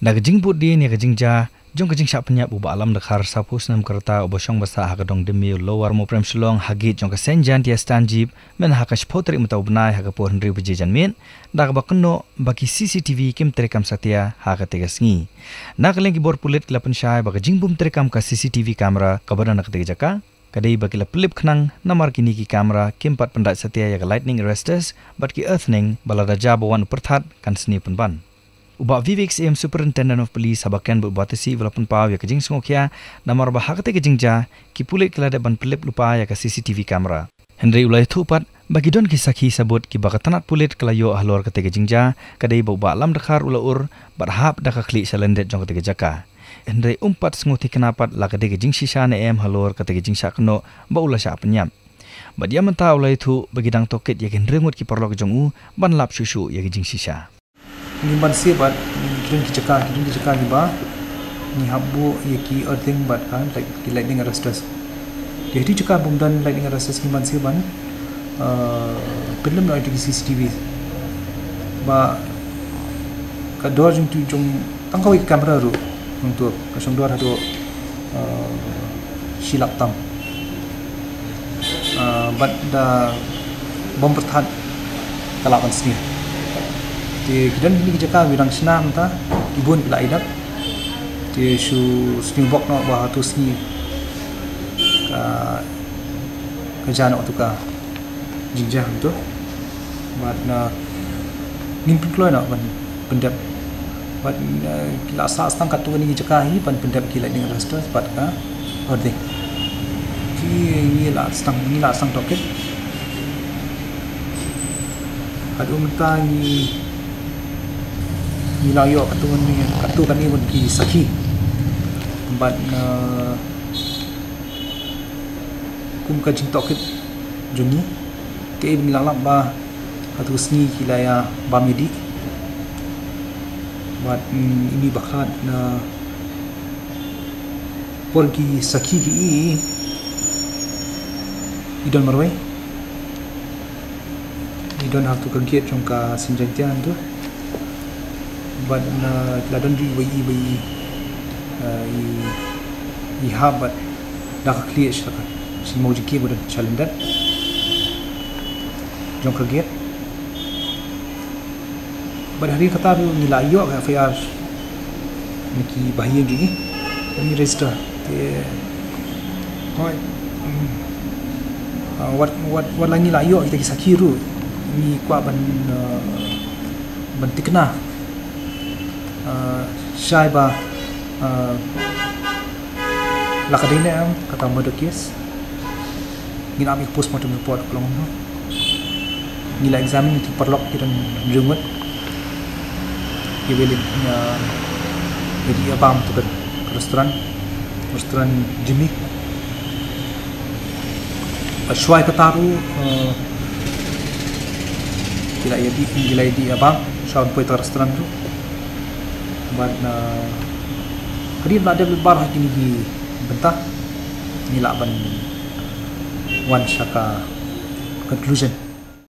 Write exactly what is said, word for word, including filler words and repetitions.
Da ka jingbud dien ïa ka jingjia jong ka jingshah pynïap u Bah Alam Dkhar, sawphew snem ka rta, uba shong basa ha ka Dong Dymmi, Lower Mawprem Shillong, ha gate jong ka Saint John T S Tanjip, mynta ha ka shiphew tarik mynta u bnai ha ka por hynriew baje janmiet, da kaba kynnoh ba ki C C T V kim treikam satia ha katei ka sngi. Na ka liang ki bor pulit ki la pynshai ba ka jingbym treikam ka C C T V camera kaba don ha katei ka jaka, ka dei ba ki la pynlip khnang namar kine ki camera kim pat pyndait satia ïa ka lightning arresters bad ki earthing ba lada jia ba wan u pyrthat kan sniew pynban. U Bah Vivek Syiem, Superintendent of Police, haba kren bad u Bah Tasi, u la pynpaw ïa ka jingsngewkhia namar ba ha katei ka jingjia ki pulit ki la dep ban pynlip lypa ïa ka C C T V camera. Hynrei u la ïathuh pat ba ki don ki sakhi sabut kiba ka tnat pulit ka la ïoh halor katei ka jingjia, ka dei ba u Bah Alam Dkhar u la ur bad hap da ka khlieh sha lyndet jong katei ka jaka. Hynrei um pat sngewthikna pat la ka dei ka jingshisha ne em halor katei ka jingshah kynnoh ba u la shah pynïap. Bad ïa mynta u la ïathuh ba ki dang tohkit ïa ki hynriew ngut ki paralok jong u ban lap shuh shuh ïa ki jingshisha. Ngim banse bad ki don ki jaka, ki don ki jaka kiba ngi hap buh ïa ki earthing bad ka light-, ki lightning arresters. Te ha ki jaka bym don lightning arresters ngim banse ban, eh, pynlip noh ïa ki C C T V. Ba ka dor jong tu jong tang kawei ka camera ruh hangto ka shong dor haduh, eh, shi lak tam. Ah, bad da bym pyrthat ka lah ban sniew. Te ki don kine ki jaka ki dang shna mynta, ki bun ki la ïa dep. Te shu sniew bok noh ba hato sngi ka, ka jia noh tu ka jingjia hangto. Bad na ngin pynkloi noh ban pyndep. Bad, eh, ki la sah tang katto katne ki jaka hi ban pyndep ki lightning arresters bad ka earthing. Ki ngi la sah, ngi la sah tohkit. Haduh mynta ngi, ngi la ïoh katto katne, katto katne ngut ki sakhi. Bad, eh, kum ka jingtohkit jong ngi, kaei ba ngi la lap ba hato sngi ki la ïa bam ïa dih. Bad, mm, ine i bakhlad na por ki sakhi ki i, i don marwei. I don hato ka gate jong ka Saint John T S tu. Bad na la don ri wei i wei i, eh, i, i hap bad da ka khlieh sha ka, sha mawjingkiew ba don sha lyndet jong ka gate. Bad hadien kata ruh ngi la ïoh ka F I R na ki bahaïing jong ngi, ngi register. Te hooid, mm, ah, wat, wat, wat la ngi la ïoh kita ki sakhi ruh, ngi kwah ban, ah, ban thikna, ah, shai ba, ah, la ka dei ne em kata murder case. Ngin ap ïa ka postmortem report ka long. Ngi la examine ïa ki paralok ki don hynriew ngut. Ki wei leh ïa, ïa dih ïa bam tu ka restaurant, restaurant Jimmy. Bad shuwa kata ruh, eh, ki la ïa dih, ki la ïa dih ïa bam shuwa ban poi tu ka restaurant ruh. Bad, eh, hadien ba la dep leit baroh kine ki bynta, ngi lah ban wan sha ka conclusion.